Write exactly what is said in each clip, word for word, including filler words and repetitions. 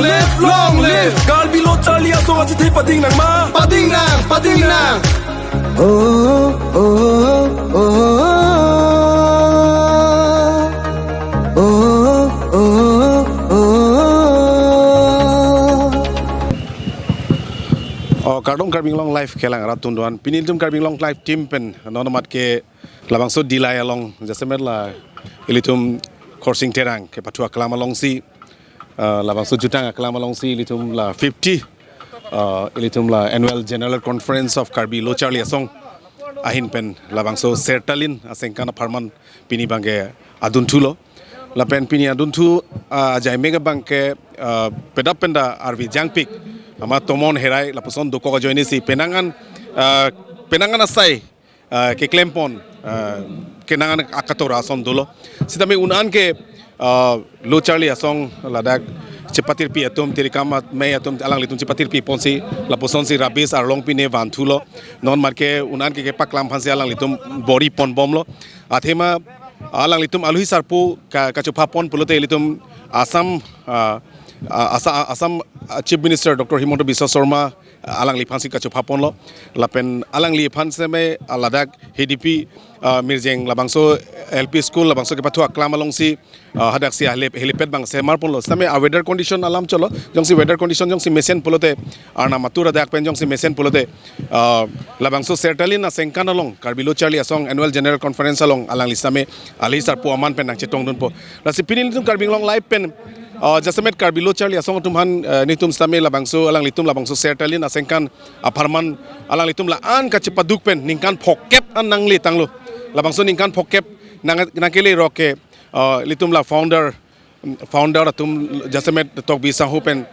Live, long live. Karbi Lo Charli Asong achethe pading nang ma? Pading nang, pading nang. Oh, oh, oh, oh. Oh, oh, oh, oh. Oh, kardom Karbi Anglong Live kelang rat atum do-an. Pini ilitum Karbi Anglong Live team pen non amat ke labangso Dillai along jasemet la ilitum Khorsing Terang kepathu aklam alongsi, ah, labangso jutang aklam alongsi ilitum la fifty, ah, ilitum la Annual General Conference of Karbi Lo Charli Asong ahin pen labangso Sertalin asengkan apharman pini abangke adunthulo. Lapen pini adunthu, ah, ajai mega abangke, ah, pedap penda arvi jangpik ama tomon herai lapuson dokok ajoinesi penang an, ah, penang an asai, ah, keklempon, ah, kenang an akatora ason dolo. Sitame un-an ke, ah, Lo Charli Asong ladak chepatirpi atum, tirikam amei atum alanglitum chepatirpi ponsi lapusonsi rubbish arlong pine vanthulo. Non amat ke un-an ke kepaklam aphansi alanglitum bor-i ponbomlo. Athema alanglitum alohi sarpo ka, kachopha pon pulote ilitum Assam, ah, ah, Asa-, Assam, ah, Chief Minister Doctor Himanta Biswa Sarma, ah, alangliphansi kachopha ponlo. Lapen alangliphan seme, ah, ladak H D P, ah, Mirjeng labangso L P school labangso kepathu aklam alongsi, ah, hadaksi helip-, helipad abang semar ponlo. Sitame a weather condition alam cholo. Jongsi weather condition jongsi mesen pulote, Arnam atur adak pen jongsi mesen pulote, ah, labangso Sertalin asengkan along Karbi Lo Charli Asong Annual General Conference along alangli sitame alohi sarpo aman pen nangchetongdunpo. Lasi pini nelitum Karbi Anglong Live pen, ah, jasemet Karbi Lo Charli Asong atum aphan, ah, nelitum sitame labangso alanglitum labangso Sertalin asengkan apharman alanglitum la-an kachepaduk pen ningkan phokep an nangle tanglo. Labangso ningkan phokep nang, nangkele rok ke, ah, ilitum la founder, founder atum jasemet Tokbi Sangho pen,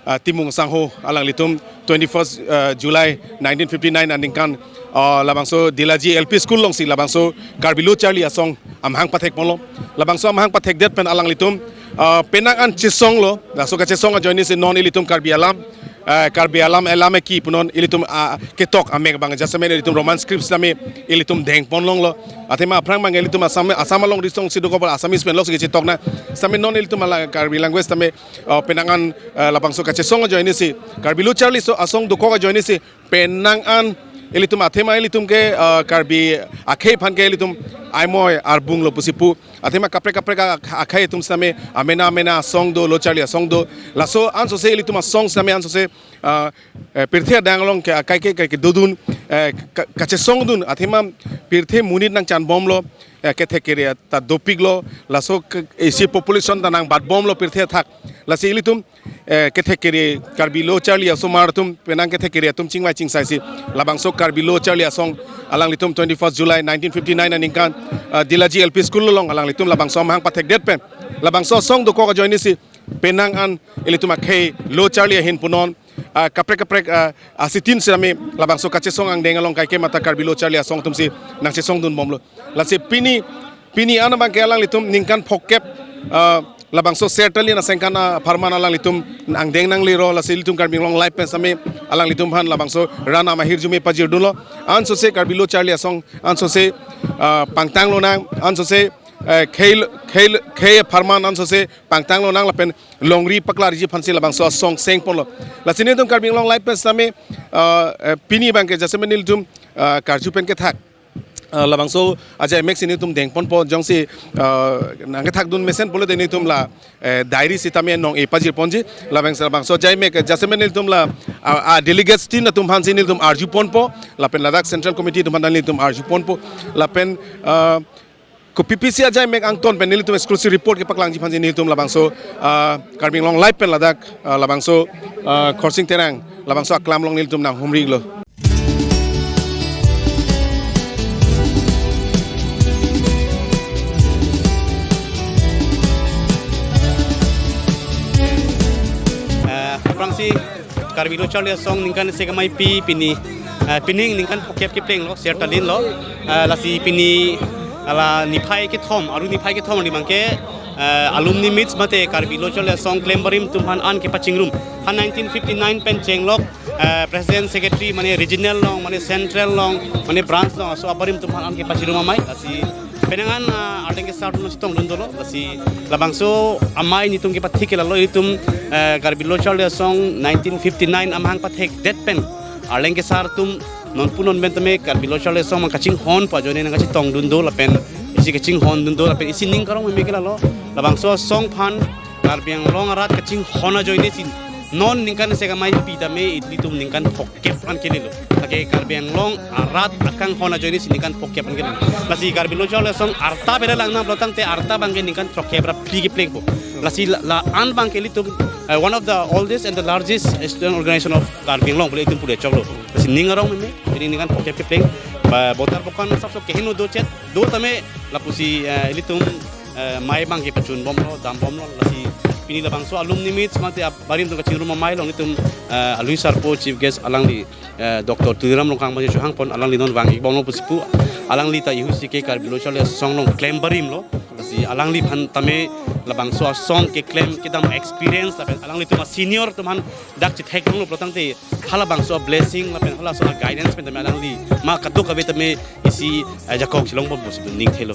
ah, Timung Sangho alanglitum twenty-first, ah, July nineteen fifty-nine aningkan, ah, labangso Dillaji L P School alongsi labangso Karbi Lo Charli Asong amahang pathek ponlo. Labangso amahang pathekdet pen alanglitum, ah, penang an chesonglo. Laso kachesong ajoinesi non ilitum Karbi alam, ah, Karbi alam elam eki punon ilitum, ah, ketok amek abang jasemet ilitum Roman script sitame ilitum deng ponlonglo. Athema aphrang abang ilitum Assam, Assam along risong siduk apor Assamese pen lok si chetok na. Sitame non ilitum ala Karbi language sitame, ah, penang an, ah, labangso kachesong ajoinesi Karbi Lo Charli Asong dokok ajoinesi penang an ilitum athema ilitum ke, ah, Karbi akhei aphan ke ilitum aimoi arbunglo pusi pu. Athema kaprek kaprek a-, akhei atum sitame amena amena asong do, Lo Charli Asong do. Laso ansose ilitum asong sitame ansose, ah, eh, pirthe adang along ke akai ke, ke, kedodun, eh, ka-, kachesongdun athema pirthe monit nangchanbomlo, eh, kethek kere ta dopiklo, laso ke, isi population ta nangbatbomlo pirthe athak. Lasi ilitum, eh, kethek kere Karbi Lo Charli Asomar atum penang kethek kere atum chingvai chingsaisi labangso Karbi Lo Charli Asong alanglitum twenty-first July nineteen fifty-nine aningkan, ah, Dillaji L P School along alanglitum labangso amahang pathekdet pen labangso asong dokok ajoinesi penang an ilitum akhei Lo Charli ahin punon, ah, kaprek kaprek, ah, asitin sitame labangso kachesong angdeng along kaike mata Karbi Lo Charli Asong atumsi nangchesongdunbomlo. Lasi pini, pini an abangke alanglitum ningkan phokep, ah, labangso Sertalin asengkan apharman alanglitum angdeng nanglelo, lasi ilitum Karbi Anglong Live pen sitame alanglitum aphan labangso ran amahirjume pajirdunlo. Ansose Karbi Lo Charli Asong ansose, ah, pangtang lonang, ansose, eh, khei, khei, khei apharman ansose pangtang lonang lapen longri paklarji aphansi labangso asong seng ponlo. Lasi nelitum Karbi Anglong Live pen sitame, ah, eh, pini abangke jasemet nelitum, ah, karju pen kethak, ah, labangso ajai mek si nelitum deng ponpo jongsi, ah, nangkethakdun mesen pulote nelitum la, eh, diary sitame nong-e pajir ponji. Labang, labangso ajai mek jasemet nelitum la, ah, ah, delegates tin atum aphansi nelitum arju ponpo lapen ladak Central Committee atum aphan nelitum arju ponpo lapen, ah, kopi pisi ajai mek angton pen nelitum exclusive report kepaklangji aphansi nelitum labangso, ah, Karbi Anglong Live pen ladak, ah, labangso, ah, Khorsing Terang labangso aklam along nelitum nanghumrilo. Ah, aphrangsi Karbi Lo Charli Asong ningkan isi kamaipi pini, ah, pining ningkan phokep keplenglo, Sertalin lo. Ah, lasi pini ala niphai kethom, aru niphai kethom ri abangke, ah, alumni meets mate Karbi Lo Charli Asong klembarim atum aphan an kepachingrum. Ha nineteen fifty-nine pen chenglok, ah, president secretary mane regional along, mane central along, mane branch along, laso abarim atum aphan an kepachingrum amei. Lasi Penang an, ah, Arleng Kesar atum si tongdun dolo, lasi labangso amei nelitum kepathik ke lalo, itum, eh, Karbi Lo Charli Asong nineteen fifty-nine amahang pathekdet pen Arleng Kesar atum non pu non pen tame Karbi Lo Charli Asong mang kachinghon pu ajoine nangkachetongdun do lapen isi kachinghondun do lapen isi ning karong meme ke lalo, labangso asong aphan Karbi Anglong arat kachinghon ajoine si non ningkan isi amei pi tame ilitum ningkan phokep an kelelo. Lake Karbi Anglong arat akanghon ajoine si ningkan phokep an kelelo. Lasi Karbi Lo Charli Asong arta pele langnang pulo tangte arta abangke ningkan throkkep ra phli keplengpo. Lasi la, la-an abangke ilitum, eh, one of the oldest and the largest student organization of Karbi Anglong pu ilitum pule choklo. Lasi ning arong meme, pini ningkan phokep kepleng. Ba botar bokan asapso kehingno do chet, do tame lapusi, eh, ilitum, eh, mei abangke pachun bomlo, dam bomlo, lasi pini labangso alumni meet mate abarim atum kachingrum amei along itum, eh, alui sarpo chief guest alangli, eh, Doctor Tuliram Ronghang abang chohangpon, alangli non vang-ik bomlo pusi pu, alangli ta ihusi ke Karbi Lo Charli Asong along klem barim lo, lasi alangliphan tame labangso asong keklem kedam experience, lapen alanglitum asenior atum aphan dak chetheklonglo pulo tangte halabangso ablessing lapen halaso aguidance pen tame alangli ma kadokave tame isi, eh, jakong chelong bompo pusi ning thelo.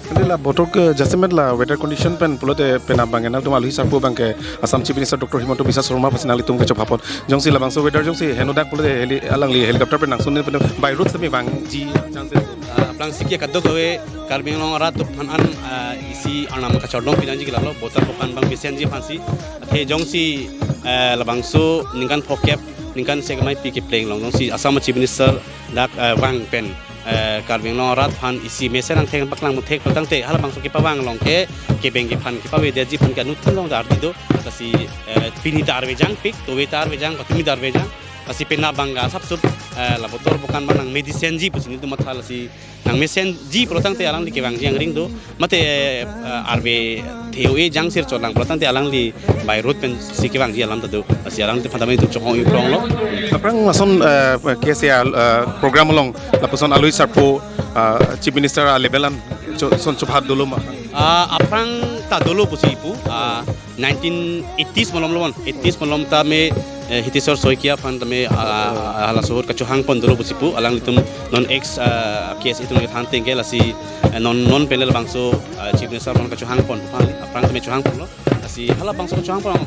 Ante la botor ke jasemet la weather condition pen pulote penap abang nangtum alui sarpo abangke Assam Chief Minister Doctor Himanta Biswa Sarma aphansi nanglitum kechok hapon. Jongsi labangso weather jongsi henodak pulote heli, alangli helicopter pen nangsun pen by road tame vangji chances. Ah, aphrangsi ke kadokave Karbi Anglong arat atum aphan an, ah, isi arnam kachardom pinangji ke lalo, botar bokan abang mesenji aphansi. Athe jongsi, eh, labangso ningkan phokep, ningkan isi amei pi kepleng along jongsi Assam Chief Minister dak, eh, vang pen, eh, Karbi Anglong arat aphan isi mesen angthek paklang muthek pulo tangte halabangso kepavang along ke kebeng kephan kepavedetji aphan ke anuttin along ta ardi do, lasi, eh, pini ta arve jangpik, tove ta arve jang, patumi ta arve jang, lasi penap abang ga sapsup, eh, la botor bokan abang nangmesenji pusi nelitum matha, lasi nangmesenji pulo tangte alangli kevangji angring do, mate, eh, arve the-o-e jangsir cholang pulo tangte alangli by road pensi kevangji alam ta do, lasi alangliphan tame itum chonghong-ik longlo. Aphrang lason, eh, K S A, eh, program along lapuson alui sarpo, eh, Chief Minister a-level an cho-, son chophat dolo ma? Ah, aphrang ta dolo pusi pu, ah, nineteen eighties malom lo, eighties malom tame, eh, Hiteswar Saikia aphan tame, ah, ah, halaso ahut kachohangpon dolo pusi pu, alanglitum non ex, ah, K S A atum kethan ateng ke, lasi, eh, non, non pen le labangso, ah, Chief Minister aphan kachohangpon aphan aphrang tame chohangponlo. Lasi halabangso chohangpon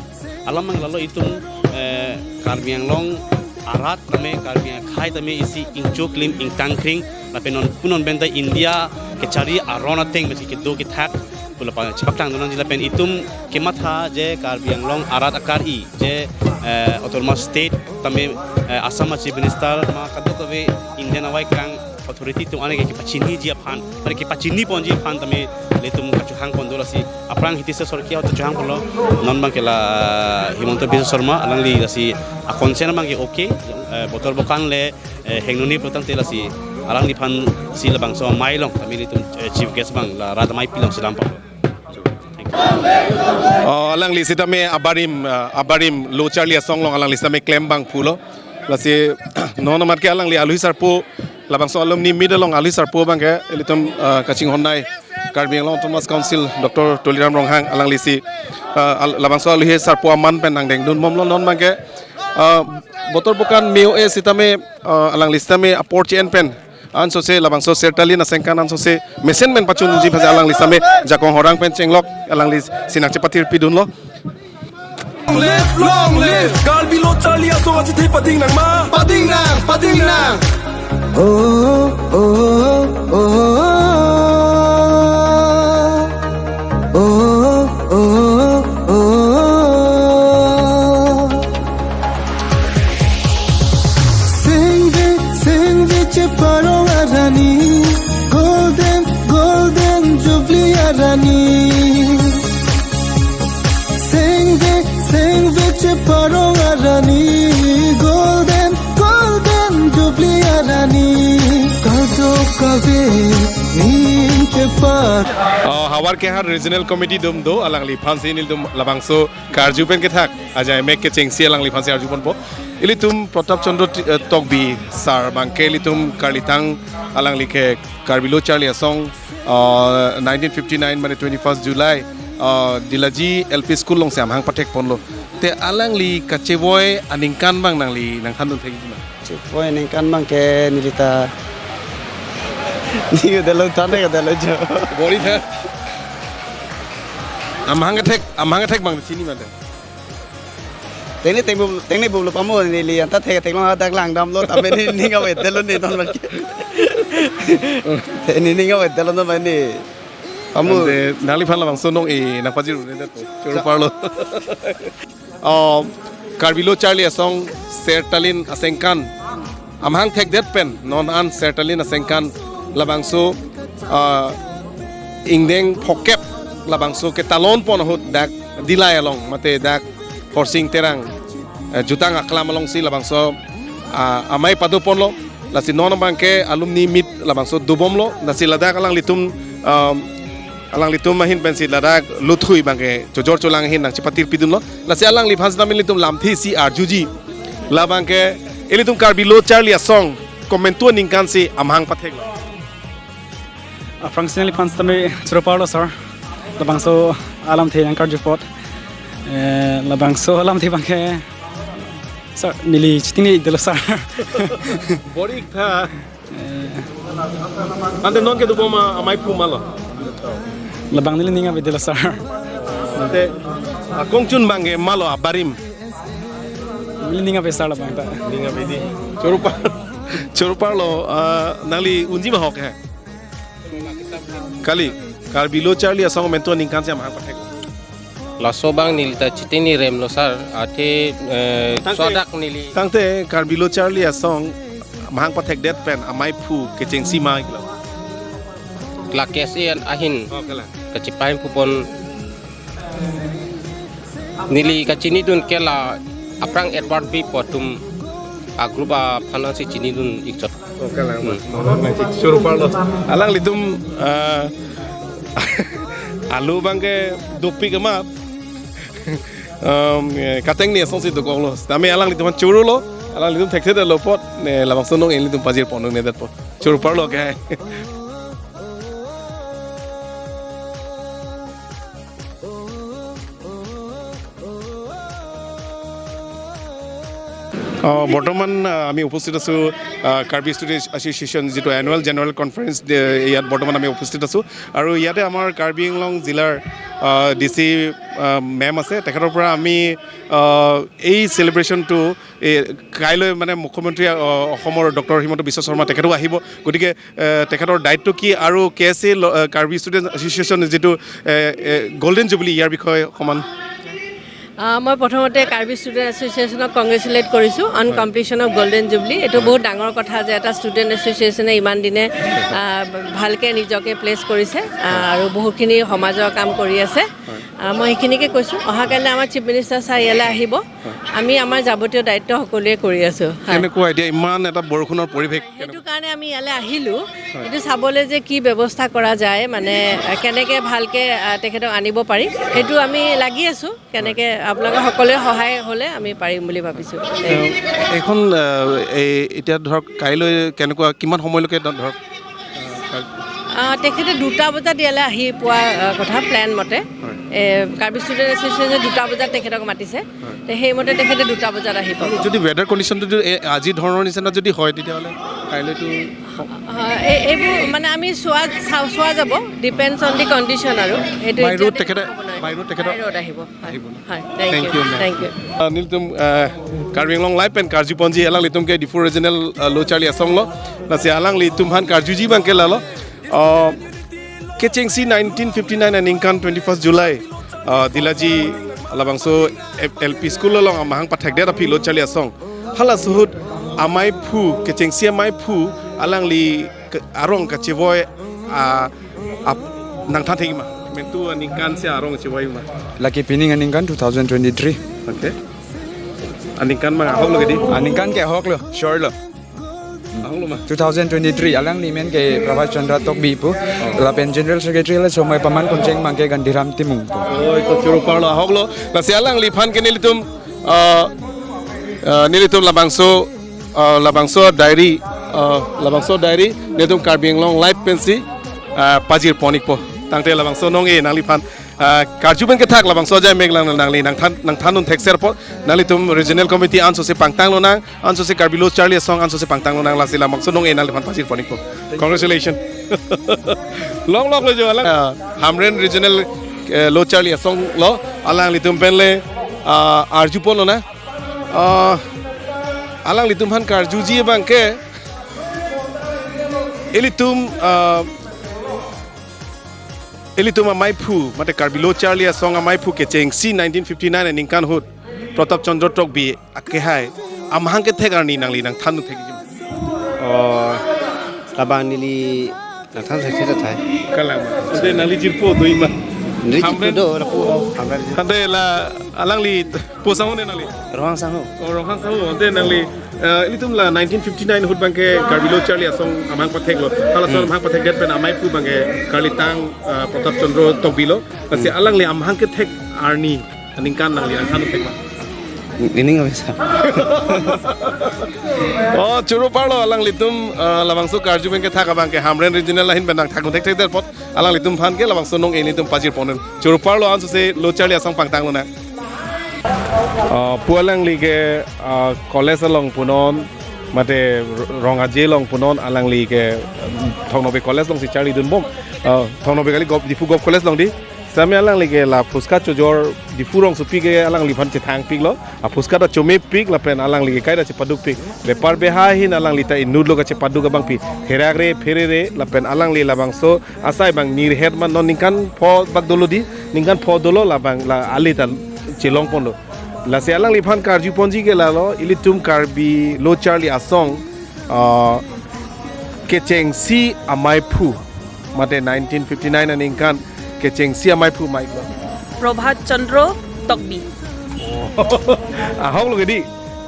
alam abang lalo itum, eh, Karbi Anglong arat tame Karbi akhai tame isi ingchoklim ingtangkring lapen non pu non pen ta India kechari aron ateng pensi kedo kethak pu la pa chepaklangdun nangji lapen itum kematha je Karbi Anglong arat akari je, eh, Autonomous State tame, eh, Assam a Chief Minister ma kadokave Indian avaikrang authority atum anke kepachiniji aphan, anke kepachiniponji aphan tame ilitum kachohangpon do, lasi aphrang Hiteswar Saikia ahut chohangponlo, non abangke la Himanta Biswa Sarma alangli, lasi a-consent abangke okay, eh, botor bokan le, eh, hingno ni pulo tangte lasi alangliphansi labangso amei along tame ilitum, eh, chief guest abang la rat amei pi alongsi dampo. Oh, alangli sitame abarim, ah, abarim Lo Charli Asong along alangli sitame klem abang pulo. Lasi non amat ke alangli alui sarpo labangso alumni meet along alui sarpo abangke ilitum, ah, kachinghonnei Karbi Anglong Autonomous Council Doctor Tuliram Ronghang alanglisi, ah, al-, labangso alui sarpo aman pen nangdengdun bomlo, non abangke, ah, botor bokan me-o-e sitame, ah, alangli sitame apor che-en pen ansose labangso Sertalin asengkan ansose mesen pen pachunji aphan alangli sitame jakong horang pen chenglok alanglisi nangchepathir pidunlo. Long live, long live, Karbi Lo Charli Asong achethe pading nang ma? Pading nang, pading nang. Oh, oh, oh, oh. Oh, oh, oh, oh. Sengve, sengve cheparong arani, Golden, Golden Jubilee arani. Sengve, sengve cheparong arani, Golden, Golden Jubilee arani. Kadokave ning chepar. Oh, Howraghat Regional Committee atum do, alangliphansi nelitum labangso karju pen kethak ajaimek kechengsi alangliphansi arjuponpo. Ilitum Pratap Chandra Ti-, eh, Tokbi sir abangke ilitum karlitang, alangli ke Karbi Lo Charli Asong, eh, nineteen fifty-nine mane twenty-first July, eh, Dilaji L P School alongsi amahang pathekponlo. Te alangli kachevoi aningkan abang nangli nangthandun thekji ma? Chevoi aningkan abangke neli ta Ni kedelo than kedelo jo. Bori tha. Amahang kethek, amahang kethek bang chini mate. Tengne tengbom, tengne bomlo pamo neli anta thek theklong adak langdamlo tame neli ning avedetlo ne non mate. Neli ning avedetlo non mane. Pamo. Ante nangliphan labangso nong-e nangpajir-un-edet po. Choro parlo. Oh, Karbi Lo Charli Asong Sertalin Asengkan amahang thekdet pen non an Sertalin Asengkan labangso, ah, ingdeng phokep labangso ketalon pon ahut dak Dillai along mate dak Khorsing Terang, eh, Jutang Aklam alongsi labangso, ah, amei pado ponlo. Lasi non abangke alumni meet labangso dobomlo. Lasi ladak alanglitum, um, alanglitum ahin pensi ladak luthui abangke chojor cholang ahin nangchepatir pidunlo. Lasi alangliphan sitame ilitum lamthe isi arjuji. Labangke ilitum Karbi Lo Charli Asong komantu aningkansi amahang patheklo? Aphrangsi nangliphan sitame choro parlo sir. Labangso alamthe nangkarju apot. Eh, labangso alamthe abangke sir, neli chitinedetlo sir. Bor-i tha. Eh. Ante non kedobom amaiphu malo? Labang neli ning avedetlo sir. Ante, ah, kongchun abangke malo abarim? Neli ning ave sir labang ta. Ning ave dei. Choro par, choro parlo, ah, nangli unji ma ahok he? Kali, Karbi Lo Charli Asong komantu aningkansi amahang pathek? Laso abang neli ta chitini remlo sir, athe, eh, tangte, sodak neli. Tangte Karbi Lo Charli Asong amahang pathekdet pen amaiphu kechengsi ma iklo? La K S A ahin. Oh, kala. Kachepaiphu pon neli kachinidun ke la aphrang Edward Bey pu atum a-group aphan si chinidun ikchot. Oh, kala. Hmm. Choro parlo. Alanglitum, ah, alu abangke dopik amat. Um, eh, katengne asongsi dokoklo. Tame alanglitum chorolo. Alanglitum thekthedetlo apot. Ne labangso nong-e ilitum pajir pon-un-edet apot. Choro parlo ke. আহ, বৰ্তমান, আহ, আমি উপস্থিত আছোঁ, আহ, Karbi student association যিটো annual general conference, এ, ইয়াত বৰ্তমান আমি উপস্থিত আছোঁ আৰু ইয়াতে আমাৰ কাৰ্বি আংলং জিলাৰ, আহ, ডি চি, আহ, মেম আছে, তেখেতৰ পৰা আমি, আহ, এই চেলিব্ৰেশ্যনটো এ, কাইলৈ মানে মুখ্যমন্ত্ৰী, আ, অসমৰ ডক্টৰ হিমন্ত বিশ্ব শৰ্মা তেখেতো আহিব। গতিকে, এ, তেখেতৰ দায়িত্ব কি আৰু কে এছ এ ল-, এ, কাৰ্বি ষ্টুডেণ্ট এছ'চিয়েশ্যন যিটো, এ, এ, গল্ডেন জুবলি, ইয়াৰ বিষয়ে অকণমান। আ, মই প্ৰথমতে কাৰ্বি ষ্টুডেণ্ট এছ'চিয়েশ্যনক কংগ্ৰেচুলেট কৰিছোঁ অন হয়। Completion of golden jubilee. এইটো হয়। বহুত ডাঙৰ কথা যে এটা ষ্টুডেণ্ট এছ'চিয়েশ্যনে ইমান দিনে, আ, ভালকে নিজকে প্লেচ কৰিছে, আ, হয়। আৰু বহুখিনি সমাজৰ কাম কৰি আছে। হয়। আ, মই সেইখিনিকে কৈছোঁ। অহাকাইলৈ আমাৰ চিফ মিনিষ্টাৰ ছাৰ ইয়ালৈ আহিব। হয়। আমি আমাৰ যাৱতীয় দায়িত্ব সকলোৱে কৰি আছোঁ। হয়। কেনেকুৱা এতিয়া ইমান এটা বৰষুণৰ পৰিৱেশ? সেইটো কাৰণে আমি ইয়ালৈ আহিলোঁ। হয়। এইটো চাবলৈ যে কি ব্যৱস্থা কৰা যায়, মানে, আ, কেনেকে ভালকে, আ, তেখেতক আনিব পাৰি, সেইটো আমি লাগি আছোঁ। কেনেকে হয়। আপোনালোকে সকলোৱে সহায় হ'লে আমি পাৰিম বুলি ভাবিছোঁ। এ, এইখন, আ, এই এতিয়া ধৰক কাইলৈ কেনেকুৱা, কিমান সময়লৈকে ধ-, ধৰক? আহ, তেখেতে দুটা বজাত ইয়ালৈ আহি পোৱা, আহ, কথা প্লেন মতে। হয়। এ, কাৰ্বি ষ্টুডেণ্ট এছ'চিয়েশ্যনে দুটা বজাত তেখেতক মাতিছে। হয়। তে সেইমতে তেখেতে দুটা বজাত আহি পাব। যদি ৱেডাৰ কণ্ডিশ্যনটো যদি এ-, আজি ধৰণৰ নিচিনা যদি হয়, তেতিয়াহ'লে কাইলৈতো হয়, এই, এইবোৰ মানে আমি চোৱা, চাওঁ, চোৱা যাব, ডিপেণ্ডছ অন দি কণ্ডিশ্যন আৰু। সেইটো বাই ৰোড এতিয়াতে তেখেতে, ক'ব নোৱাৰিম। বাই ৰোড তেখেতে বাই ৰোড আহিব। Hai. Hai, thank you. Thank you, ma'am. Thank you. Ah, nelitum, ah, Karbi Anglong Live pen karju ponji alanglitum ke Diphu Regional, ah, Lo Charli Asong lo. Lasi alanglitum aphan karjuji abangke lalo. Ah, kechengsi nineteen fifty-nine aningkan twenty-first July, ah, Dillaji labangso F-, L P school along amahang pathekdet aphi Lo Charli Asong. Halaso ahut amaiphu, kechengsi amaiphu, alangli ke-, arong kachevoi, ah, ap-, nangthan thekji ma? Komantu aningkansi arong chevoi ma? Lake pining aningkan two thousand twenty-three. Okay. Aningkan ma ahoklo ke dei? Aningkan ke ahoklo, sure lo. Ahoklo ma? Two thousand twenty-three, alangli men ke Prabhat Chandra Tokbi pu. Oh. Lapen General Secretary le somoi paman koncheng abangke Gandhiram Timung pu. Oh, ito choro parlo ahoklo. Lasi alangliphan ke nelitum, ah, ah, nelitum labangso, ah, labangso diary, ah, labangso diary nelitum Karbi Anglong Live pensi, ah, pajir pon-ikpo. Tangte labangso nong-e nangliphan Ah, karju pen kethak labangso ajai mek lang nangli nangthan nangthan un thekser po, nanglitum regional committee ansose pangtang lonang, ansose Karbi Lo Charli Asong ansose pangtang lonang, lasi labangso nong-e nangliphan pajir pon-ikpo. Congratulations. Long long lo jo alang. Ah, Hamren Regional, eh, Lo Charli Asong lo, alanglitum pen le, ah, arju pon lonang. Ah, alanglitum aphan karjuji abangke ilitum, ah, ilitum amaiphu, mate Karbi Lo Charli Asong amaiphu kechengsi nineteen fifty-nine aningkan ahut Pratap Chandra Tokbi akehai amahang kethek arni nangli nangthan thekji. Oh, labang neli nangthan thekji thai. Kalang ma. Ante nangli jirpo do-ik ma? Neli Hamren. Jirpo do, lapu, oh, Hamren. Ante la alangli pu sangho ne nangli? Rohang sangho. Oh, Rohang sangho. Ante nangli, eh, ilitum la nineteen fifty-nine ahut abangke Karbi Lo Charli Asong amahang patheklo. Halason Hmm. amahang pathekdet pen amaiphu abangke karlitang, eh, Pratap Chandra Tokbi lo. Lasi Hmm. alangli amahang kethek arni aningkan nangli nangthan thek ma? Ining apa sa? Oh, choro parlo alanglitum, eh, labangso karju pen kethak abangke Hamren Regional ahin pen nangthan thekthedet apot alanglitum aphan ke labangso nong-e nelitum pajir pon un. Choro parlo ansose Lo Charli Asong pangtang lonang. Ah, pu alangli ke, ah, college along punon, mate Rong Aje along punon, alangli ke, um, Thong Nokbe College alongsi charlidun bom. Ah, Thong Nokbe kali Gov-, Diphu Govt College along di. Sitame alangli ke la phuska chojor Diphu rongsopi ke alangliphan chethangpiklo. A phuska ta chomepik lapen alangli ke kaita chepadukpik. Bepar behai ahin alangli ta inutlo kachepaduk abangpi. Herak re, phere re, lapen alangli labangso asai abang nirhet ma, non ningkan pho bak dolo di, ningkan pho dolo labang la ale ta chelong ponlo. Lasi alangliphan karju ponji ke lalo, ilitum Karbi Lo Charli Asong, ah, kechengsi amaiphu, mate nineteen fifty-nine aningkan kechengsi amaiphu ma-iklo? Prabhat Chandra Tokbi. Ahok lo ke di.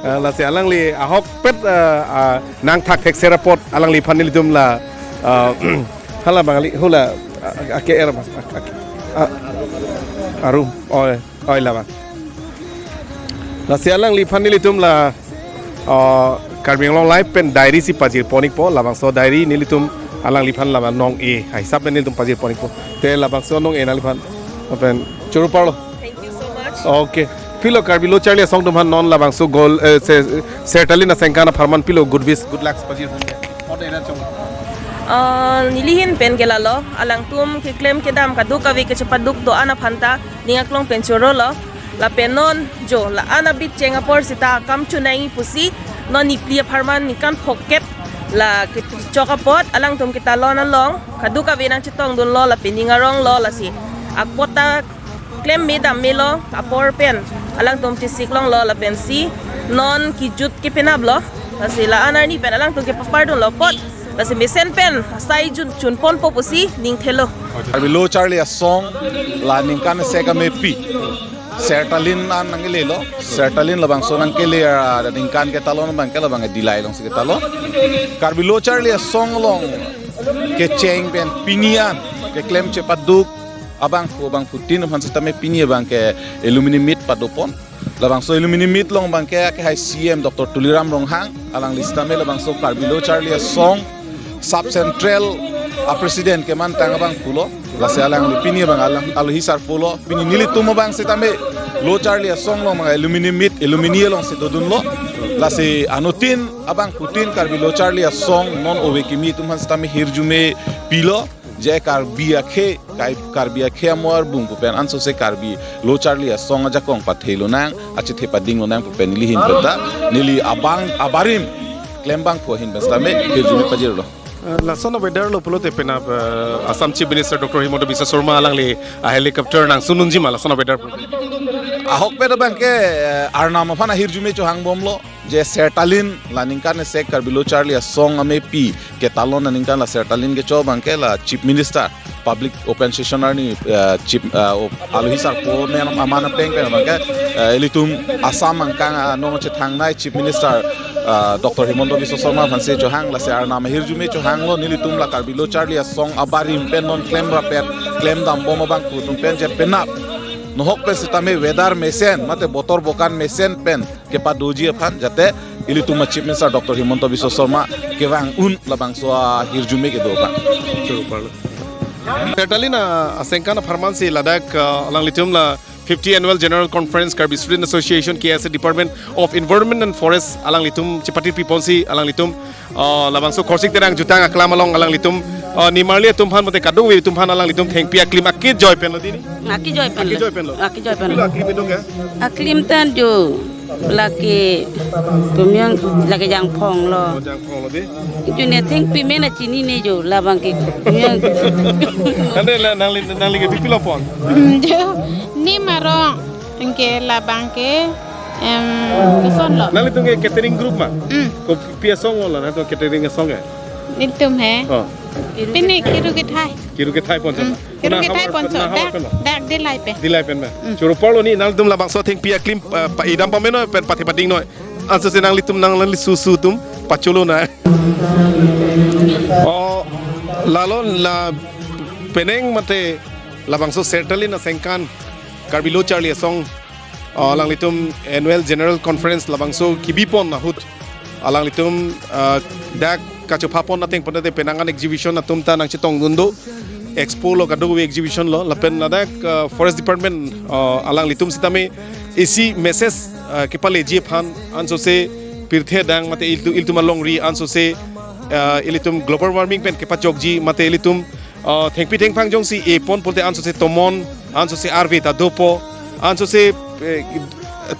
Ah, lasi alangli ahokpet, ah, ah, nangthak thekser apot alangliphan nelitum la, ah, hala bang ali hula, ah, ake er mas, ah, ake, ah, arum, oi, oi labang. Lasi alangliphan nelitum la, ah, Karbi Anglong Live pen diary si pajir pon-ikpo, labangso diary nelitum alangliphan labang nong-e hisap pen nelitum pajir pon-ikpo. Te labangso nong-e nangliphan pen choro parlo. Thank you so much. Okay. Pilo Karbi Lo Charli Asong atum aphan non labangso gol, eh, se, Sertalin aningkan apharman pilo good wish, good luck pajir pon. Ode na chong. Ah, neli ahin pen ke lalo, alangtum keklem kedam kadokave kachepaduk do-an aphan ta ning aklong pen chorolo. Lapen non jo la-an abit cheng apor seta akam chonangji pusi non Niphli apharman ningkan phokep la kechok apot alangtum ketalon along kadokave nangchetongdunlo lapen ning aronglo, lasi akpot ta klem me dam melo apor pen alangtum chesik longlo lapensi non kejut kepenaplo. Lasi la-an arni pen alangtum kepapardunlo apot, lasi mesen pen asai jun chun ponpo pusi ning thelo. Karbi Lo Charli Asong la ningkan sek amepi Sertalin an nangkelelo. Sertalin labangso nangkele, ah, ningkan ketalon abangke labang Dillai alongsi ketalon. Karbi Lo Charli Asong along kecheng pen pini an keklem chepaduk abangphu abangphutin aphan sitame pini abangke alumni meet padopon. Labangso alumni meet along abangke akehai C M Doctor Tuliram Ronghang, alangli sitame labangso Karbi Lo Charli Asong Sub Central a President kemantang abangphulo. Lasi alangli pini abang alang alohi sarpo lo. Pini nelitum abang sitame Lo Charli Asong along abang alumni meet, alumni alongsi dodunlo. Lasi anuttin abangphutin Karbi Lo Charli Asong non ove kimi atum aphan sitame hirjume pilo. Je Karbi akhei, kai-, Karbi akhei amo arbung pu pen ansose Karbi Lo Charli Asong ajakong pathelonang, achethe padinglonang pu pen neli ahin pen ta, neli abang abarim klembangphu ahin pen sitame hirjume pajirlo. Eh, lason a-weather lo pulote penap, eh, Assam Chief Minister Doctor Himanta Biswa Sarma alangli a-helicopter nangsun unji ma lason a-weather pulote? Ahokpet abangke, eh, Arnam aphan ahirjume chohangbomlo. Je Sertalin la ningkan sek Karbi Lo Charli Asong amepi ketalon aningkan la Sertalin kecho abangke la Chief Minister public open session arni, eh, Chief, eh, o-, alohi sarpo men aman apeng pen abangke, eh, ilitum Assam angkang, ah, nong chethangnei Chief Minister, ah, Doctor Himanta Biswa Sarma aphansi chohang, lasi Arnam ahirjume chohanglo, nelitum la Karbi Lo Charli Asong abarim pen non klem rapet, klem dambom abangphu atum pen je penap nohok pen sitame weather mesen mate botor bokan mesen pen kepadoji aphan jate ilitum a Chief Minister Doctor Himanta Biswa Sarma kevang un labangso ahirjume kedo aphan. Choro parlo. Sertalin asengkan apharman si ladak, uh, alanglitum la fifty Annual General Conference Karbi Student Association K S A Department of Environment and Forest alanglitum chepatir piponsi alanglitum, uh, labangso Khorsing Terang Jutang Aklam along alanglitum, uh, nimarli atum aphan mate kadokave atum aphan alanglitum thengpi aklim akejoi pen lo dini. Akejoi pen lo. Akejoi pen lo. Akejoi pen lo. Kopilo aklim itum ke? Aklim tan jo lake tum yang lake jangphong lo. Oh, jangphong lo di. June thengpi mena chinine jo labang ke tum yang. Ante la nangli nangli ke pipilo pon? Hmm, jo nim arong ke labang ke, em, koson lo. Nanglitum ke catering group ma? Hmm. Kopi asong lo na to catering asong ke? Nelitum he. Oh. Pini kiru kethai. Kiru kethai pon. Hmm. Kiru kethai pon so. Dak, dak Dillai pen. Dillai pen ma. Hmm. Choro parlo ni nangtum labangso thengpi aklim, eh, pa-idam pameno pen pathe pading noi. Anso si nanglitum nangli susu atum pacholo na. Oh, lalo la penang mate labangso Sertalin asengkan Karbi Lo Charli Asong, uh, alanglitum Annual General Conference labangso kebipon ahut alanglitum, uh, dak kachophapon ateng pon te penang an exhibition atum ta nangchetongdun do, expo lo kadokave exhibition lo lapen ladak, uh, Forest Department, uh, alanglitum sitame isi message, uh, kepaleji aphan anso se pirthe adang mate ilitum, ilitum alongri anso se, uh, ilitum global warming pen kepachokji mate ilitum, uh, thengpi thengphang jongsi epon pulote anso se tomon, anso se arve ta dopo, anso se, eh,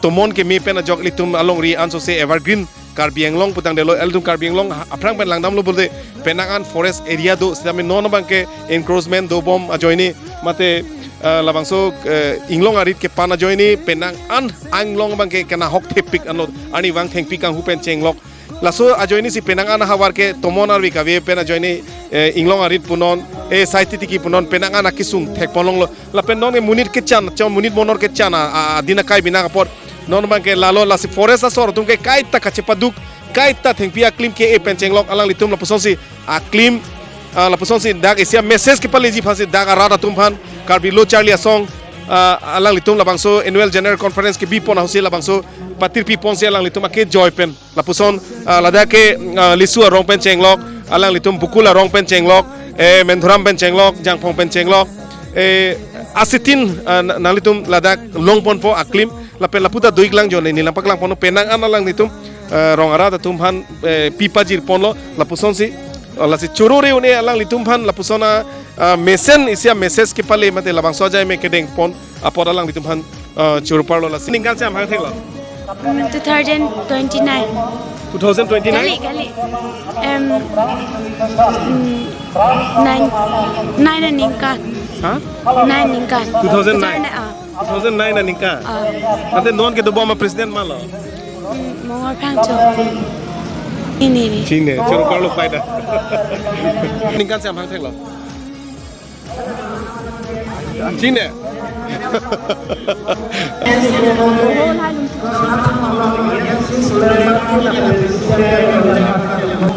tomon keme pen ajok ilitum alongri anso se evergreen Karbi Anglong putangdetlo, ilitum Karbi Anglong ha-, aphrang pen langdamlo pulote penang an forest area do sitame non abang ke encroachment dobom ajoine mate, eh, labangso, eh, inglong arit kepan ajoine penang an inglong abang ke kenahok thepik anlo, arnivang thengpi kanghu pen chenglok. Laso ajoine si penang an havar ke tomon arve kave pen ajoine, eh, inglong arit punon, eh, saititiki punon penang an akesung thekpon longlo. Lapen non ke monit kechan, chon monit monor kechan a, a, adin akai binak apot. Non abang ke lalo lasi forest asor atum ke kaita kachepaduk, kaita thengpi aklim ke-e pen chenglok alanglitum lapuson si aklim, ah, lapuson si dak isi a-message kepaleji aphan si dak arat atum aphan Karbi Lo Charli Asong, ah, alanglitum labangso Annual General Conference kebipon ahut si labangso patir pipon si alanglitum akejoi pen. Lapuson, ah, ladak ke, ah, Lisu arong pen chenglok, alanglitum Bukul arong pen chenglok, eh, Menthuram pen chenglok, Jangphong pen chenglok, eh, asitin, ah, na-, nanglitum ladak longponpo aklim, lapen lapu ta do-iklang jone, neli nangpaklangponpo penang an alanglitum, eh, rong arat atum aphan, eh, pipajirponlo, lapuson si, ah, lasi choro re-un-e alanglitum aphan, lapuson a, ah, mesen isi a-message kepale mate labangso ajai me kedengpon, apot alanglitum aphan, ah, choro parlo lasi. Ningkan si amhang theklo? Hmm, two thousand twenty-nine. Two thousand twenty-nine? Kali, kali. Em, hmm, nine, nine aningkan. Ha? Nine aningkan. Two thousand nine? Two thousand nine, ah. Two thousand nine aningkan? Ah. Ante non kedobom a-president ma lo? Hmm, Mongol Phangcho. Ini, ini. Chine, choro parlo pai da. Ningkan si amhang theklo? Chine.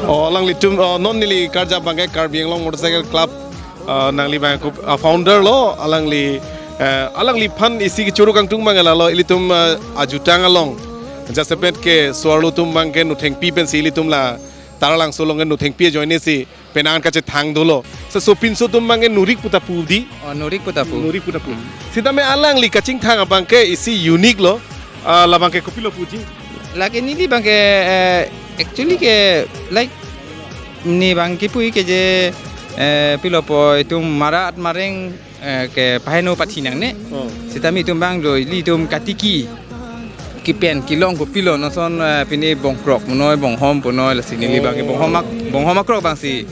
Oh, alanglitum, oh, non neli karjap abang ke Karbi Anglong Motorcycle Club, ah, nangli abang ke, ah, founder lo, alangli, eh, alangliphan isi kechoro kangtung abang ke lalo, ilitum, ah, ajutang along. Jasemet ke so-arlo atum abang ke nothengpi pensi ilitum la Taralangso along ke nothengpi ajoine si penang an kachethang dolo. Sesopinso atum abang ke norik pu ta pu di? Oh, norik pu ta pu. Norik pu ta pu. Hmm. Sitame alangli kachingthang abang ke isi unique lo. Ah, labang ke kopilo puji? Lake neli abang ke, eh, actually ke, like, ne abang ke pu ke je, eh, pilo pu itum marat mareng, eh, kepaheno pathi nangne. Oh. Sitame itum abang do ilitum katiki kipen kelong kopilo non ason, eh, pine bongkrok punoi, bonghom punoi, lasi neli abang ke bonghom ak-, bonghom akrok abang si.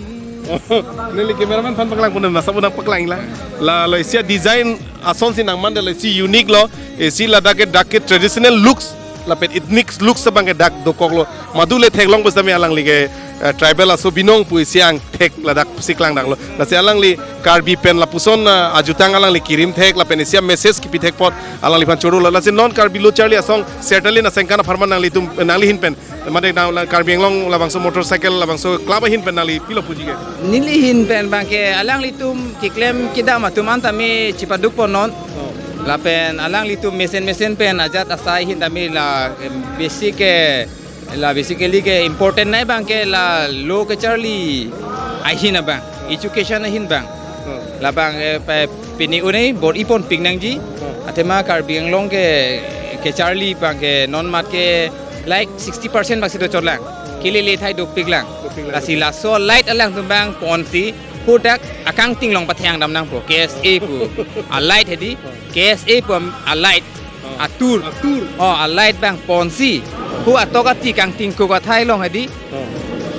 Neli cameraman aphan paklangponpo, masa pu nangpaklang la. La, la isi a-design ason si nangmandetlo, isi unique lo, isi ladak ke dak ke traditional looks, lapen ethnic looks abang ke dak dokoklo. Madu le theklong pusitame alangli ke, eh, tribal aso binong pu isi angthek ladak si klangdaklo. Lasi alangli Karbi pen lapuson, eh, ajutang alangli kirim thek, lapen isi a-message kipi thek apot alangliphan chorolo. Lasi non Karbi Lo Charli Asong Sertalin asengkan apharman nanglitum, eh, nangli ahin pen, mate nang la Karbi Anglong labangso motorcycle labangso club ahin pen nangli pilo puji ke? Neli ahin pen abang ke alanglitum keklem kedam atum an tame chepadukpon non. Oh. Lapen alanglitum mesen mesen pen ajat asai ahin tame la, em, basic ke, la basically ke important nai abang ke la lo kecharli ahin abang, education ahin abang. Labang eh, pe- pini une bor-i ponpik nangji. Athema Karbi Anglong ke kecharli abang ke non mat ke like sixty percent bangsi dochotlang. Kelele thai dopiklang. Dopiklang. Lasi laso light alangtum abang ponsi hadak akangting along pathengdam nangpo, K S A pu a light hedi, K S A pu a light, atur. Atur. Oh, a light abang ponsi hu atok ati kangtingkuk athai along hedi. Oh.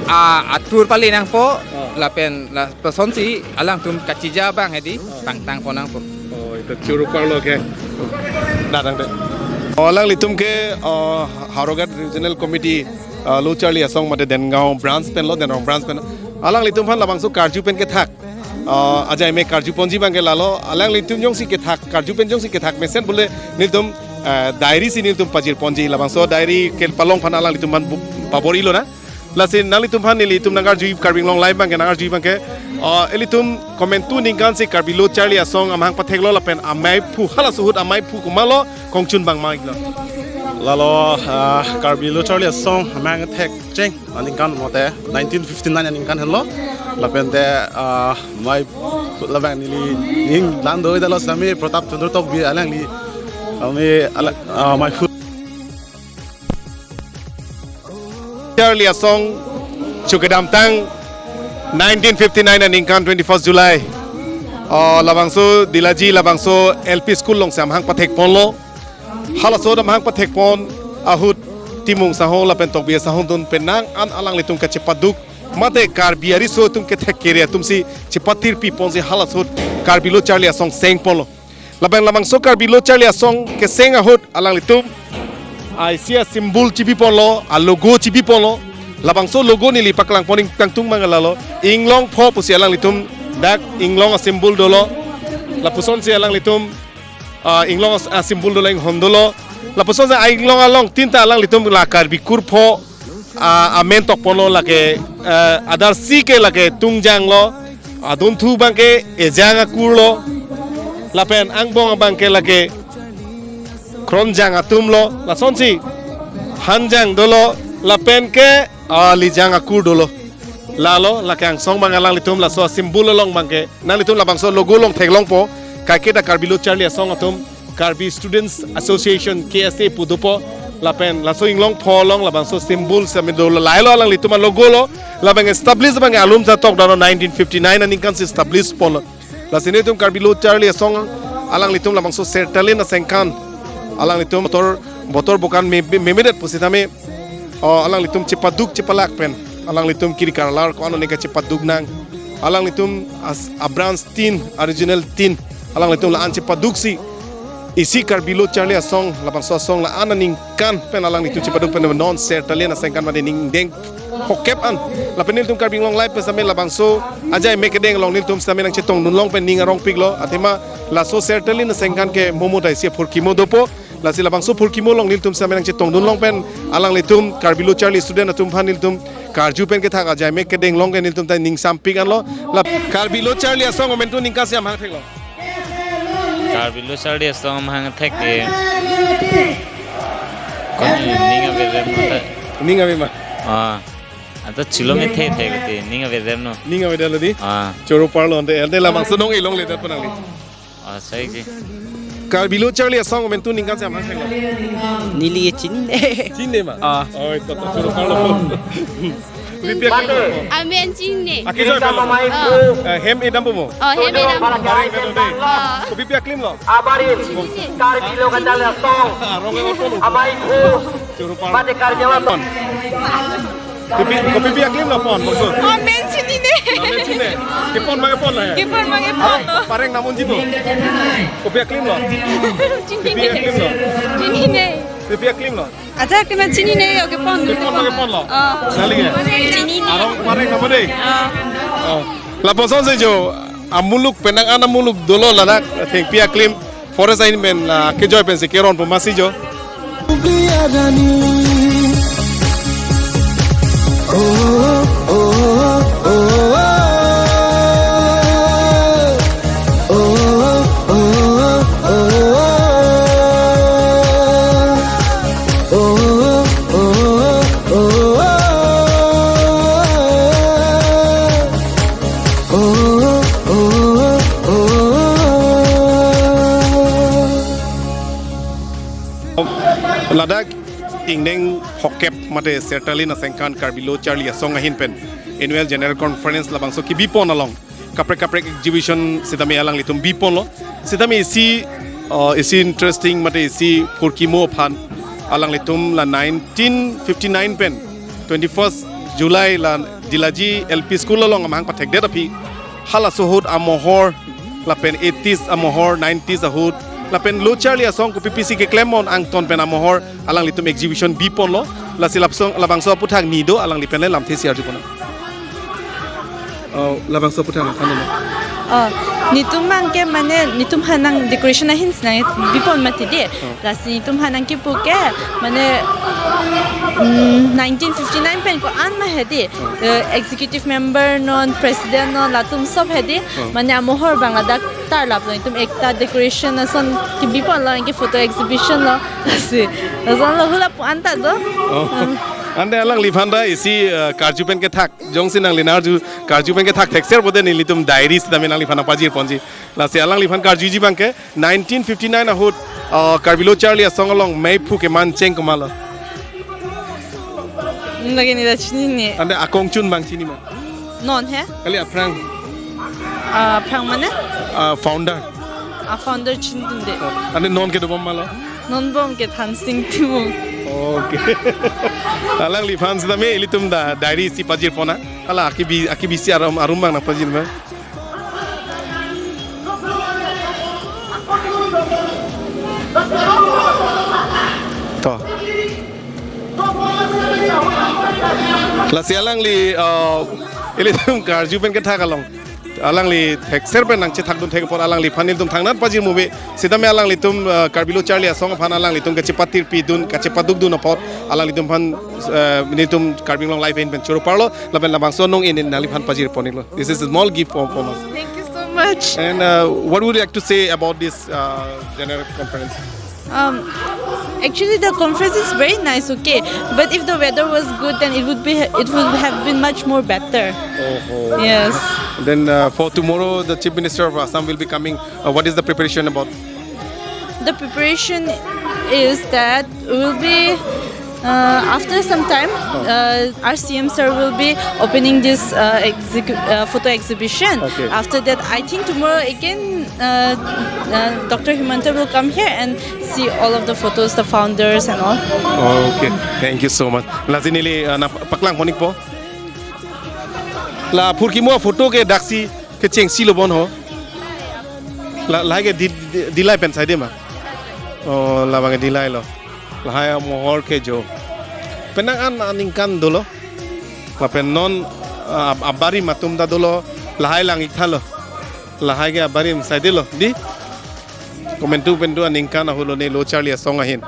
A atur pale nangpo. Oh. Lapen la lasonsi alangtum kachija abang hedi pangtang pon nangpo. Oh, itu choro parlo ke. Datang deh. Oh, alanglitum ke, oh, Howraghat Regional Committee, ah, Lo Charli Asong mate Dengaon branch pen lo, Dengaon branch pen. Alanglitum aphan labangso karju pen kethak, ah, ajai me karju ponji abang ke lalo, alanglitum jongsi kethak, karju pen jongsi kethak mesen pule nelitum, ah, diary si nelitum pajir ponji, labangso diary ke palong aphan alanglitum aphan bu- pabor-ilo na. Lasi nanglitum aphan nelitum nangkarju, Karbi Anglong Live abang ke nangkarju abang ke, ah, ilitum komantu aningkan si Karbi Lo Charli Asong amahang patheklo lapen amaiphu, halaso ahut amaiphu komatlo, kongchun abang ma-iklo? Lalo, ah, Karbi Lo Charli Asong amahang thekcheng aningkan mate nineteen fifty-nine aningkan henlo. Lapen te, ah, mai labang neli ning lang do-i dalo sami Pratap Chandra Tokbi alangli, ami ala, ah, amaiphu Charli Asong chokedamtang nineteen fifty-nine aningkan twenty-first July. Oh, labangso Dilaji labangso L P school alongsi amahang pathek ponlo. Halaso ahut amahang pathek pon ahut Timung asahong lapen Tokbi asahong dun penang an alanglitum kachepaduk mate Karbi ariso atum kethek kere atumsi chepatirpi ponsi halaso ahut Karbi Lo Charli Asong seng ponlo. Labang labangso Karbi Lo Charli Asong keseng ahut alanglitum isi a-symbol chibi ponlo, a-logo chibi ponlo. Labangso logo neli paklang pon ingtangtung abang lalo. Inglong pho pusi alanglitum dak inglong a-symbol dolo. Lapusonsi alanglitum, ah, inglong as- a-symbol dolo, inghon dolo. Lapusonsi a-inglong along tin ta alanglitum la Karbi kur pho, ah, amen tok ponlo lake, ah, adarsi ke lake tungjang lo, adunthu abang ke ejang akur lo, lapen angbong abang ke lake kronjang atum lo, lasonsi hanjang dolo, lapen ke, ah, lijang akur dolo. Lalo lake angsong abang alanglitum laso a-symbol along abang ke nanglitum labangso logo along theklongpo, kaike ta Karbi Lo Charli Asong atum Karbi Students Association, K S A pu dopo, lapen laso inglong pho along labangso symbol sami do, lahelo alanglitum a-logo lo, labang establish abang alum ta tok dano nineteen fifty-nine aningkan si establish ponlo. Lasi nelitum Karbi Lo Charli Asong alanglitum labangso Sertalin asengkan alanglitum botor botor bokan me- me- memedet pusitame, oh, alanglitum chepaduk chepalak pen alanglitum kiri karlar ko-an oneka chepaduk nang. Alanglitum as- a-branch tin, a-regional tin, alanglitum la-an chepaduksi isi Karbi Lo Charli Asong, labangso asong la-an aningkan pen alanglitum chepaduk pen non Sertalin asengkan mate ningdeng hokep an. Lapen nelitum Karbi Anglong Live pen sami labangso ajai me kedeng along nelitum sami nangchetongdun long pen ning arongpiklo. Athema laso Sertalin asengkan ke momo ta isi phurkimo dopo. Lasi labangso phurkimo along nelitum sami nangchetongdun long pen alanglitum Karbi Lo Charli student atum aphan nelitum karju pen kethak ajai me kedeng along ke nelitum ta ning sampik anlo. La Karbi Lo Charli Asong momentum ningkan si amahang theklo. Karbi Lo Charli Asong amahang thek ke. Kon ning ave rem ta. Ning ave ma? Ah. Anta chilo me the the te ning ave rem no. Ning ave dalo di? Ah. Choro parlo ante ante labangso nong ilong le dat panangli. Ah, sai ji. Karbi Lo Charli Asong momentum ningkan si amahang theklo. Neli chinine. Chinine ma? Ah. Oi, to to choro parlo. Kopi aklim lo? Amen chinine. Ake joy pen lo? Ah. Eh, hem edam po mo? Oh, hem edam. Pareng na do de. Ah. Kopi aklim lo? Abarim. Chinine. Karbi Lo Charli Asong. Ah, rong lo. Amai ku. Choro parlo. Mate Karbi Anglong. Kopi, kopi aklim lo pon, bangso? Amen chinine. Amen chinine. Kepon ma kepon lo ya? Kepon ma kepon lo. Pareng namun jitu. Kopi aklim lo? Chinine. Kopi aklim lo? Chinine. Kopi aklim lo? Acha kena chinine yo kepon. Kepon ma kepon lo? Oh. Nangli ya? Chinine. Arong pareng namun de? Oh. Oh. Lapuson si jo, amuluk penang an amuluk dolo ladak, thengpi aklim, forest ahin pen, ah, kejoi pensi keron po masi jo. Ladak ingdeng phokep mate sertalin asengkan Karbi Lo Charli Asong ahin pen Annual General Conference labangso kebipon along kaprek kaprek exhibition sitame alanglitum biponlo. Sitame isi, uh, isi interesting mate isi phurkimo aphan alanglitum la nineteen fifty-nine pen twenty-first July la Dilaji L P School along amahang pathekdet aphi halaso ahut amohor lapen eighties amohor, nineties ahut lapen Lo Charli Asong kopi pisi keklem mon angton pen amohor alanglitum exhibition biponlo. Lasi lapsong labangso aputhak ni do, alangli pen le lamthe si arjupon. Oh, labangso aputhak than lo. Oh, netum abangke mane netum aphan nang decoration ahin si nang bipon mati dei. Oh. Lasi netum aphan nangkipu ke mane, mm, nineteen fifty-nine pen ko-an ma hedi. Oh. Eh, executive member non, president non, latum sob hedi. Oh. Mane amohor abang ladak tarlap lo, netum ekta decoration ason kebipon lo, anke photo exhibition lo. Lasi lason lo, hula pu anta do. Oh. Hmm. Ante alangliphan ta isi, eh, karju pen kethak, jongsi nangli nang-arju karju pen kethak thekser pote nelitum diary sitame nangliphan nangpajirponji. Lasi alangliphan karjuji abangke nineteen fifty-nine ahut, uh, Karbi Lo Charli Asong along meiphu keman cheng komatlo? Lake neli ta chinine. Ante akongchun abang chini ma? Non he? Kali aphrang? Ah, aphrang mane? Ah, founder. Ah, founder chinidunde. Ante non kedobom malo? Non bom ke Thansing Timung. Okay. Alangliphan sitame ilitum ta diary si pajirpon nang. Hala akibi, akibisi arum, arum abang nangpajir ma. To. Lasi alangli, uh, ilitum karju pen kethak along alangli thekser pen nangchethakdun thek apot alangliphan nelitum thangnat pajirmu ave. Sitame alanglitum, uh, Karbi Lo Charli Asong aphan alanglitum kachepatirpidun, kachepadukdun apot alanglitum aphan, uh, nelitum Karbi Anglong Live ahin pen choro parlo. Lapen labangso anong inin nangliphan pajirpon-iklo. This is a small gift from, from us. Thank you so much. And, uh, what would you like to say about this, uh, general conference? Um, actually, the conference is very nice, okay. But if the weather was good, then it would be, it would have been much more better. Oh, oh. Yes. Then, uh, for tomorrow, the Chief Minister of Assam will be coming. Uh, what is the preparation about? The preparation is that we will be, uh, after some time, uh, our C M sir will be opening this, uh, execu-, uh, photo exhibition. Okay. After that, I think tomorrow again, uh, uh, Doctor Himanta will come here and see all of the photos, the founders and all. Okay, thank you so much. Lasi neli, uh, nangpaklangpon-ikpo. La phurkimo photo ke daksi kechengsi lo bon ho. La, lahai ke di, di, Dillai pen sai dei ma? Oh, labang ke Dillai lo. Lahai amohor kejo. Penang an aningkan dolo. Lapen non, ah, ab-, abarim atum ta dolo. Lahai lang-ik tha lo. Lahai ke abarim sai dei lo. Dei? Komantu pentu aningkan ahut lo ne Lo Charli Asong ahin.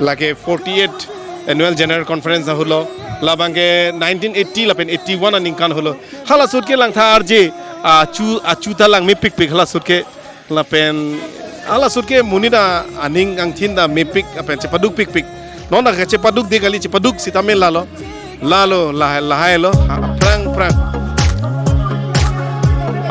Lake forty-eight Annual General Conference ahut lo. Labang ke nineteen eighty lapen eighty-one aningkan ahut lo. Hala ahut ke langtha arje, achu, achu ta lang mepikpik hala ahut ke. Lapen hala ahut ke monit aning angthin ta mepik lapen chepadukpikpik. Non ta kachepaduk dei kali, chepaduk sitame lalo. Lalo, lahai, lahai lo, ha, aphrang, aphrang.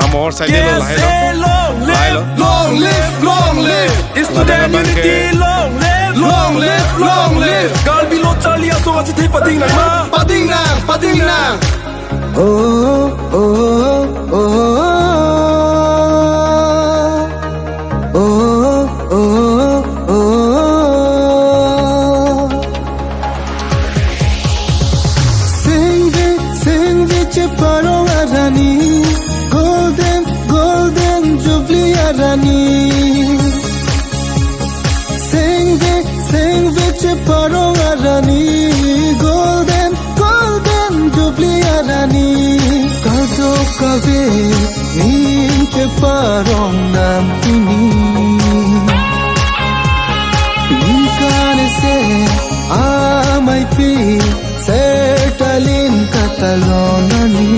Amohor sai dei lo, lahai lo. Lahai lo. Long live, long live. Student unity, long live, long live, long live. Karbi Lo Charli Asong achethe pading nang ma. Pading nang, pading nang. Oh, oh, oh, oh. Oh, oh, oh, oh. Sengve, sengve cheparong arani, Golden, Golden Jubilee arani. Sengve, sengve cheparong arani, Golden, Golden Jubilee arani. Kadokave ning cheparong nang pini. Ningkan isi ameipi sertalin katalon nani.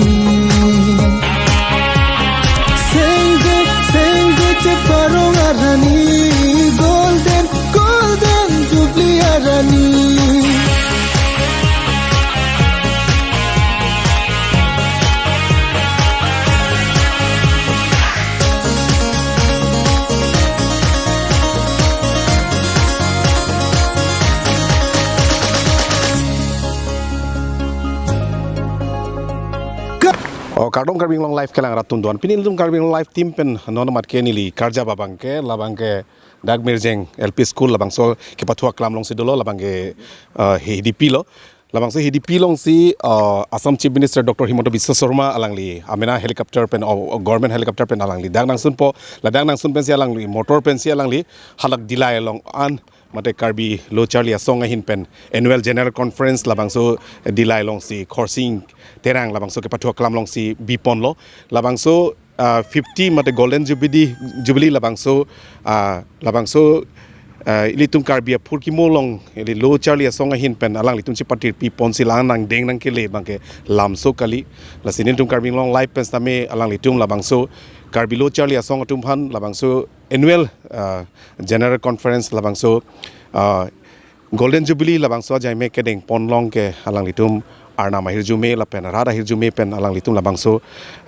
Sengve, sengve cheparong arani, Golden, Golden Jubilee arani. O kardom Karbi Anglong Live kelang rat atum doan. Pini ilitum Karbi Anglong Live team pen non mat ke neli karjap abang ke labang ke dak Mirjeng L P School labangso kepathu aklam alongsi dolo, labang ke uh, H D P lo. Labangso H D P alongsi uh, Assam Chief Minister Doctor Himanta Biswa Sarma alangli amena helicopter pen, uh, government helicopter pen alangli dak nangsunpo, ladak nangsun pensi alangli motor pensi alangli halak Dillai along an mate Karbi Lo Charli Asong ahin pen annual general conference labangso Dillai alongsi Khorsing Terang labangso kepathu aklam alongsi biponlo. Labangso uh, fifty mate Golden Jubilee, Jubilee labangso uh, labangso uh, ilitum Karbi aphurkimo along ili Lo Charli Asong ahin pen alanglitum chepatir piponsi lang nangdeng nangkele abang ke lamso kali. Lasi nelitum Karbi Anglong Live pen sitame alanglitum labangso Karbi Lo Charli Asong atum aphan labangso annual uh, general conference labangso uh, Golden Jubilee labangso ajai me kedengpon along ke alanglitum arnam ahirjume lapen rat ahirjume pen alanglitum labangso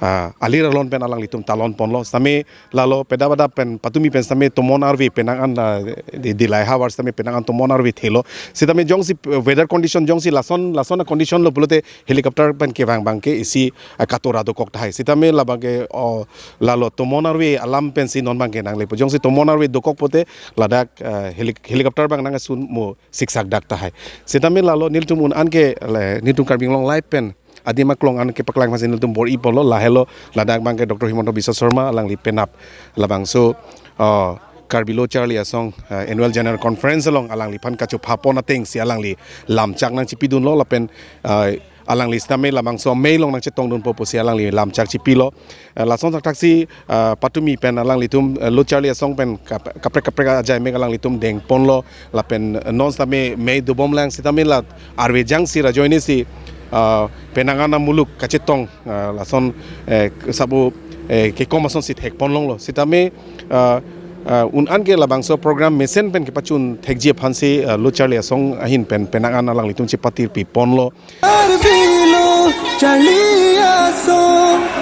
uh, alir alon pen alanglitum talonponlo. Sitame lalo pedabada pen patumi pen sitame tomon arve penang an uh, di, Dillai havar sitame penang an tomon arve thelo. Sitame jongsi uh, weather condition jongsi lason lason condition lo pulote helicopter pen kevang abang ke isi uh, katora dokok tahai. Sitame labang ke uh, lalo tomon arve alam pensi non abang ke nanglepo. Jongsi tomon arve dokok pote ladak uh, heli- helicopter abang nangsun mo siksak dak tahai. Sitame lalo nelitum un an ke le, nelitum Karbi Anglong Live pen adim aklong an kepaklang masi nelitum bor-iponlo, lahelo ladak abang ke Doctor Himanta Biswa Sarma alangli penap labangso uh, Karbi Lo Charli Asong uh, annual general conference along alangliphan kachophapon atengsi alangli lamchak nangchipidunlo lapen uh, alangli sitame labangso amei along nangchetongdunpo pusi alangli lamchak chipilo. Eh, lason thakthak si uh, patumi pen alanglitum uh, Lo Charli Asong pen kap- kaprek kaprek ajai me alanglitum dengponlo lapen uh, non sitame mei dobomlang sitame la arve jangsi rajoine si uh, penang an amuluk kachetong uh, lason eh, sabo eh, kekom asonsi thekponlonglo. Sitame uh, uh, un an ke labangso program mesen pen kepachun thekji aphansi uh, Lo Charli Asong ahin pen penang an alanglitum chepatir piponlo. Karbi Lo Charli Asong.